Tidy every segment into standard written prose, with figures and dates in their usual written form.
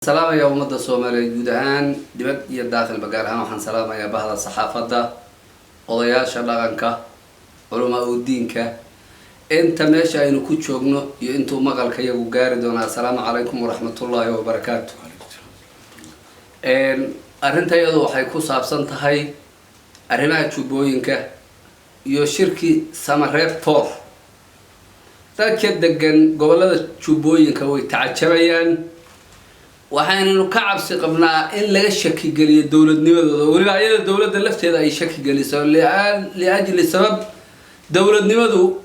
Salaamaya ummadda Soomaaliyeed guud ahaan, dibad iyo daakhilba. Gaar ahaan waxaan salaamayaa bahda saxaafadda, odayaasha dhaqanka, culamaa u diinka, inta meesha aynu ku joogno iyo intuu maqalka iyagu gaari doona. Assalaamu calaykum waraxmatullaahi wabarakaatu. Arrinta iyadu waxay ku saabsan tahay arrimaha Jubbooyinka iyo shirkii Samareeb 4. Dadka degan gobollada Jubbooyinka way tacajabayaan. Waxaynanu ka cabsi qabnaa in laga shakigeliyo dowladnimadooda, weliba ayada dowladda lafteeda ay shaki geliso, liajli sabab dowladnimadu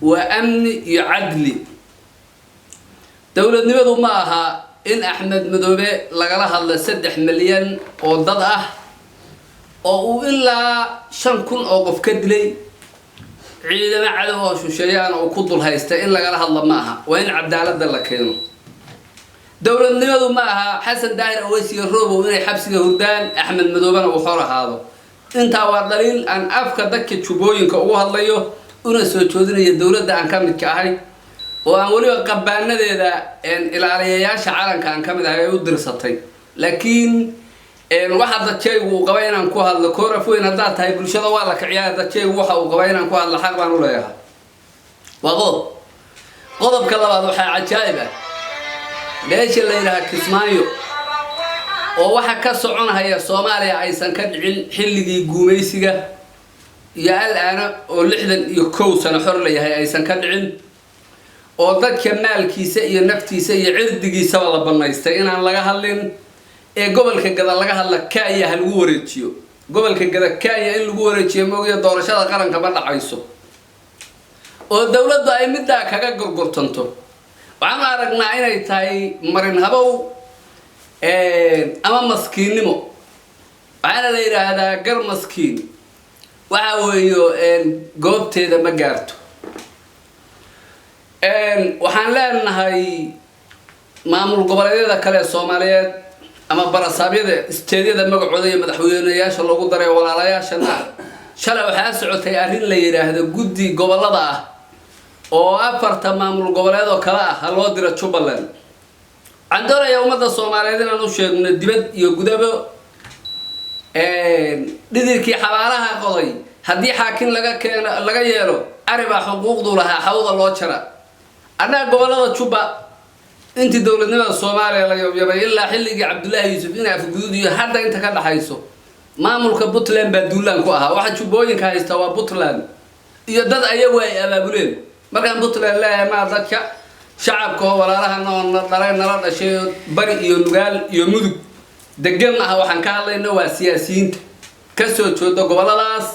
waa amni iyo cadli. Dowladnimadu ma aha in Axmed Madoobe lagala hadlo 3 milyan oo dad ah oo uu ilaa 5000 oo qof ka dilay, ciidamo cadow oo shusheeyaan oo ku dul haysta in lagala hadlo ma aha. Waa in cadaaladda la keeno. Dowladnimadu ma aha Xasan Daahir Aweys iyo Robow inay xabsiga hurdaan, Axmed Madoobena uu xor ahaado. Intaa waa dhaliil aan afka dadka Jubbooyinka ugu hadlayo, una soo joodinayo dowladda aan ka midka ahay, oo aan weliba qabaanadeeda ilaaliyayaasha calanka aan ka mid ahay ay u dirsatay. Laakiin waxa dadkaygu uu qaba inaan ku hadlo, kooraf weyn haddaad tahay bulshada waa la kiciyaa. Dadkaygu waxa uu qaba inaan ku hadlo xaq baan u leeyahay. Waa qodob. Qodobka labaad, waxaa cajaa'ib ah meesha la yidhaha Kismaayo, oo waxa ka soconhaya Soomaaliya aysan ka dhicin xilligii guumaysiga iyo al-aana, oo 61 sano xor la yahay aysan ka dhicin, oo dadka maalkiisa iyo naftiisa iyo cirdigiisaba la banaystay, inaan laga hadlin ee gobolka Gada laga hadla. Kenya ha lagu wareejiyo gobolka Gada. Kenya in lagu wareejiyo moogiya doorashada qaranka ma dhacayso, oo dowladdu ay middaa kaga gorgortanto. Waxaan aragnaa inay tahay marin habow ama maskiinnimo. Waxaana la yidhaahdaa gar maskiin waxa weeyo goobteeda ma gaarto. Waxaan leenahay maamul goboleedyada kale ee Soomaaliyeed ama barasaabyada isteedyada magacooda iyo madaxweyneyaasha loogu daray walaalayaashana ah, shalay waxaa socotay arrin la yidhaahdo guddi gobolada ah oo afarta maamul goboleed oo kale ah ha loo diro Jubbaland. Waxaan doonayaa ummadda Soomaaliyeed inaan u sheegno, dibad iyo gudabo, dhidirkii xabaalaha qoday haddii xaakin laga keeno laga yeelo, aribaa xuquuqdu lahaa xawda loo jara. Annaga gobolada Jubba intii dowladnimada Soomaaliya la yabyabay ilaa xilligii Cabdullaahi Yuusuf in Afguduud iyo hadda inta ka dhaxayso, maamulka Puntland baa duulaan ku ahaa. Waxa Jubbooyinka haysta waa Puntland iyo dad ayagu ay abaabuleen. Markaan Puntland leeyahay, maa dadka shacabka oo walaalaha noo dhalay, nala dhashay, bari iyo Nugaal iyo Mudug degan ah. Waxaan ka hadlayna waa siyaasiyiinta kasoo jeeda goboladaas,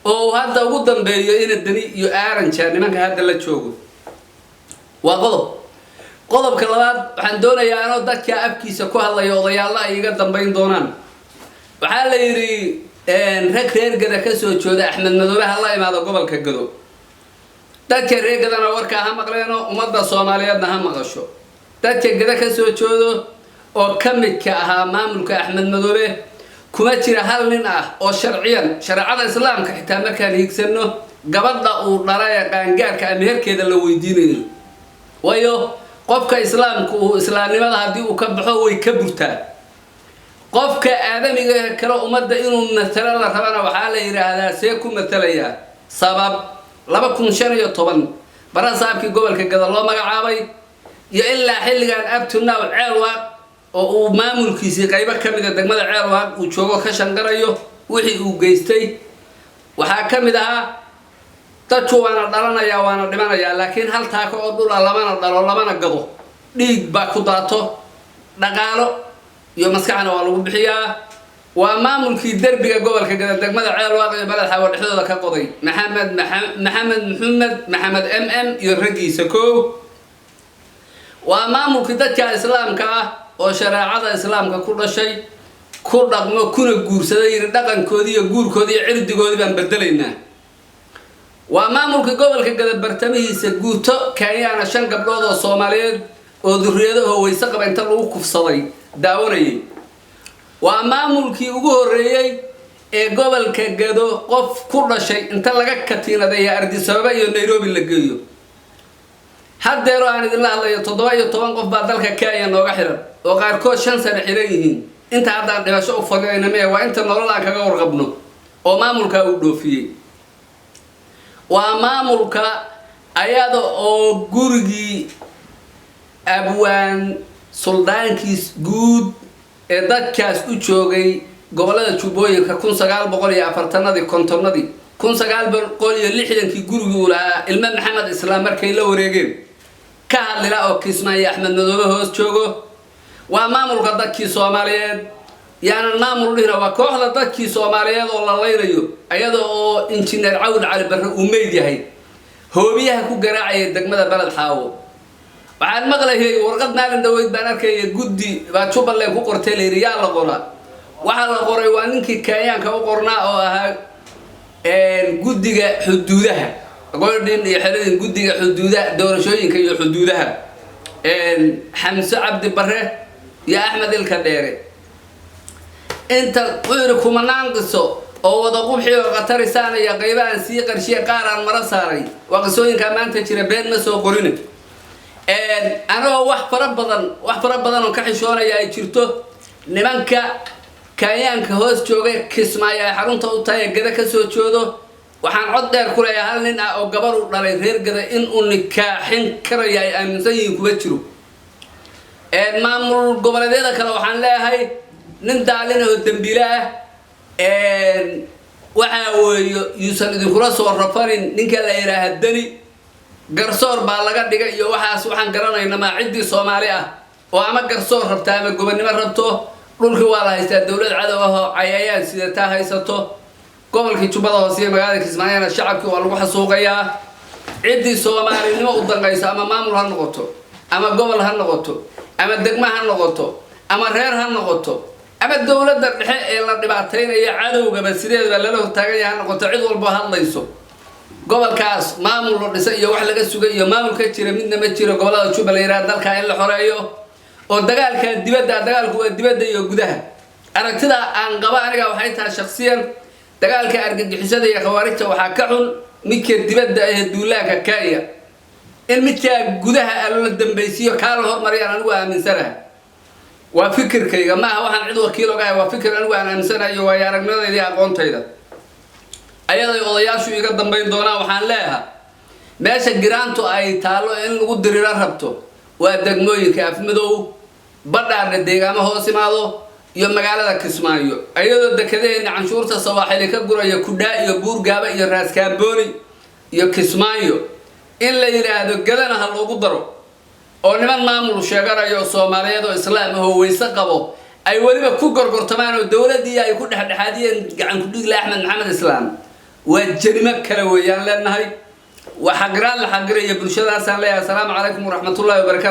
oo uu hadda ugu dambeeyo ina Deni iyo Aaranja, nimanka hadda la joogo. Waa qodob. Qodobka labaad, waxaan doonayaa anoo dadka afkiisa ku hadlaya, odayaallo ay iga dambayn doonaan. Waxaa la yidhi rag reer Gada kasoo jooda Axmed Madoobe ha la imaado gobolka Gado. Dadka reer Gadana warkaa ha maqleeno, ummadda Soomaaliyeedna ha maqasho. Dadka Gada kasoo joodo oo ka midka ahaa maamulka Axmed Madoobe kuma jira hal nin ah oo sharciyan, shareecada Islaamka xitaa markaan hiigsano, gabadha uu dhalay qaangaarka ama herkeeda la weydiinayo. Waayo, qofka Islaamku uu islaamnimada haddii uu ka baxo way ka burtaa. Qofka aadamiga kale ummadda inuu matalo la rabana waxaa la yidhaahdaa see ku matalayaa. Sabab 2015 barasaabkii gobolka Gada loo magacaabay iyo ilaa xilligan up to now, Ceelwaaq oo uu maamulkiisii qaybo ka mida degmada Ceelwaaq uu joogo ka shanqarayo, wixii uu geystay waxaa ka mid ahaa: dadku waana dhalanayaa, waana dhimanayaa, laakiin hal taako oo dhula lamana dhalo lamana gado. Dhiig baa ku daato, dhaqaalo iyo maskaxna waa lagu bixiyaa. Waa maamulkii derbiga gobolka Gada, degmada Ceelwaaq iyo Baled Xaawo dhexdooda ka qoday, Maxamed Maxamed Maxamed Maxamed M M iyo raggiisa. Koo waa maamulkii dadka Islaamka ah oo shareecada Islaamka ku dhashay, ku dhaqmo, kuna guursaday, yiri dhaqankoodii iyo guurkoodii iyo cirdigoodii baan bedelaynaa. Waa maamulkii gobolka Gada bartamihiisa guuto Kenyaana shan gabdhood oo Soomaaliyeed oo duriyadahoo wayse qaba inta lagu kufsaday daawanayay. Waa maamulkii ugu horreeyey ee gobolka Gado qof ku dhashay inta laga katiinadeeya Ardisababa iyo Nairobi la geeyo. Haddeero aan idinla hadlayo, 17 qof baa dalka Kenya nooga xiran. Oo qaarkood 5 sano xiran yihiin. Inta haddaan dhimasho u fadhinayna mee, waa inta nolol aan kaga warqabno oo maamulkaa uu dhoofiyey. Waa maamulka ayada oo gurigii abwaan suldaankiis guud ee dadkaas u joogay gobollada Jubbooyinka 1940-adii, 50-adii, 1960-kii, gurigii uu lahaa ilmo Maxamed Islaam markay la wareegeen ka hadlila oo Kismaayo Axmed Madoobe hoos joogo. Waa maamulka dadkii Soomaaliyeed, yaanan maamul dhihina, waa kooxda dadkii Soomaaliyeed oo la laynayo, ayada oo Injineer Cawil Cali Barre uu meyd yahay, hoobiyaha ku garaacaya degmada Beled Xaawo. Waxaan maqlayay warqad maalin dhaweyd baan arkaya, guddi baa Jubbaland ku qortay layidhi. Yaa la qoraa? Waxaa la qoray waa ninkii Kenyaanka u qornaa oo ahaa guddiga xuduudaha, godhin iyo xeladin, guddiga xuduudaha, doorashooyinka iyo xuduudaha, Xamse Cabdi Bare iyo Axmed Ilka Dheere. Inta wuxuu yidhi kumanaan qiso oo wada qubxi oo khatarisaan iyo qaybahan sii qarshiya, qaar aan mara saaray, waa qisooyinkaa maanta jira, been ma soo qorin. Anagoo wax fara badan oo ka xishoonaya ay jirto, nimanka Kenyaanka hoos jooga, Kismaayo ay xarunta u tahay, Gada ka soo joodo, waxaan cod dheer ku leeyahay hal nin ah oo gabar u dhalay reer Gada in uu nikaaxin karaya ay aaminsan yihiin kuma jiro. Maamul goboleedyada kale waxaan leeyahay nin daalin oo dembiile ah waxaa weeye yuusan idinkula soo rafanin. Ninka la yidhaaha Deni garsoor baa laga dhigay iyo waxaas waxaan garanayna maa. Ciddii Soomaali ah oo ama garsoor rabta ama gobonnimo rabto, dhulkii waa la haystaa, dowlad cadow ah oo cayayaan sidataa haysato. Gobolkii Jubbada Hoose iyo magaalada Kismaayana shacabkii waa lagu xasuuqayaa. Ciddii Soomaalinimo u danqayso, ama maamul ha noqoto, ama gobol ha noqoto, ama degmo ha noqoto, ama reer ha noqoto, ama dowladda dhexe ee la dhibaataynaya cadowgaba sideedaba lala hortaaganya ha noqoto, cid walbo hadlayso, gobolkaas maamul la dhisay iyo wax laga sugay iyo maamul ka jira midna ma jiro. Gobolada Jubbaland yiraha dalka in la xoreeyo oo dagaalka dibadda, dagaalku waa dibadda iyo gudaha. Aragtida aan qaba aniga waxay tahay shaksiyan, dagaalka argagixisada iyo khawaarijta waxaa ka xun midka dibadda ee duulaanka kaya. In midkaa gudaha la dambaysiiyo, kaa la hormariyaan anigu aaminsanahay. Waa fikirkayga, maaha waxaan cid wakiil ogahay, waa fikir anigu aan aaminsanayo, waayo aragnimadayda iyo aqoontayda, ayaday odayaashu iga dambayn doonaan. Waxaan leeyahay meesha giraantu ay taallo in lagu diriro rabto waa degmooyinka Afmadow, Badhaadha, deegaamo hoos imaado iyo magaalada Kismaayo, iyadoo dekadaheena canshuurta Sawaaxili ka guraya Kudhaa iyo Buurgaaba iyo Raaskaambooni iyo Kismaayo. In la yidhaahdo Gadana ha loogu daro oo niman maamul sheeganayo oo Soomaaliyeed oo Islaam ahoo weyse qabo ay weliba ku gorgortamaan oo dowladdii ay ku dhexdhexaadiyeen gacan ku-dhiigle Axmed Maxamed Islaam, waa jarimo kale weeyaan leenahay, waa xaqiraan la xaqiraya bulshadaasaan leeyahay. Asalaamu calaykum waraxmatullahi wabarakatu.